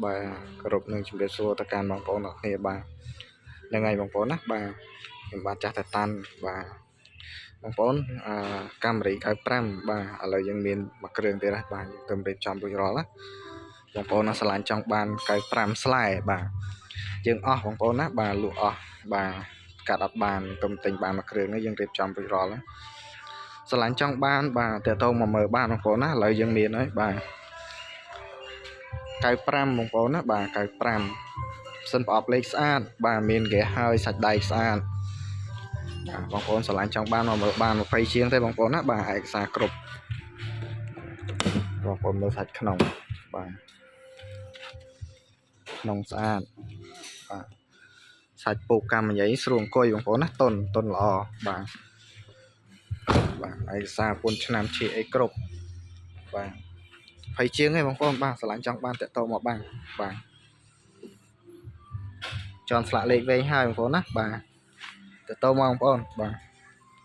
បាទគោរពនឹងជម្រាបសួរទៅកាន់បងប្អូនទាំងគ្នាបាទហ្នឹងហើយបងប្អូនណាបាទខ្ញុំបាទចាស់តាតាន់បាទបងប្អូនអឺកាមេរី95បាទឥឡូវយើងមានមួយគ្រឿងទៀតហើយបាទយើងទៅរៀបចំរួចរាល់ណាបងប្អូនណាស្រឡាញ់ចង់បាន95ស្លែបាទយើងអស់បងប្អូនណាបាទលក់អស់បាទកាត់អត់បានទៅទិញបានមួយគ្រឿងនេះយើងរៀបចំរួចរាល់ណាស្រឡាញ់ចង់បានបាទតើតោមកមើលបានបងប្អូនណាឥឡូវយើងមានហើយបាទ95បងប្អូនណាបាទ95សិនប្រអប់លេខស្អាតបាទមានហ្គេហើយសាច់ដៃស្អាតបាទបងប្អូនស្រឡាញ់ចង់បានមកមើលបាន20ជាងទេបងប្អូនណាបាទឯកសារគ្រប់បងប្អូនមើលសាច់ក្នុងបាទក្នុងស្អាតបាទសាច់ពូកកម្មញ៉ៃស្រួលអង្គុយបងប្អូនណាតុនតុនល្អបាទបាទឯកសារពុនឆ្នាំជាអីគ្រប់បាទ20ជាងទេបងប្អូនបាទស្រឡាញ់ចង់បានតាក់ទងមកបានបាទចន់ស្លាកលេខវែងហើយបងប្អូនណាបាទតាក់ទងមកបងប្អូនបាទ។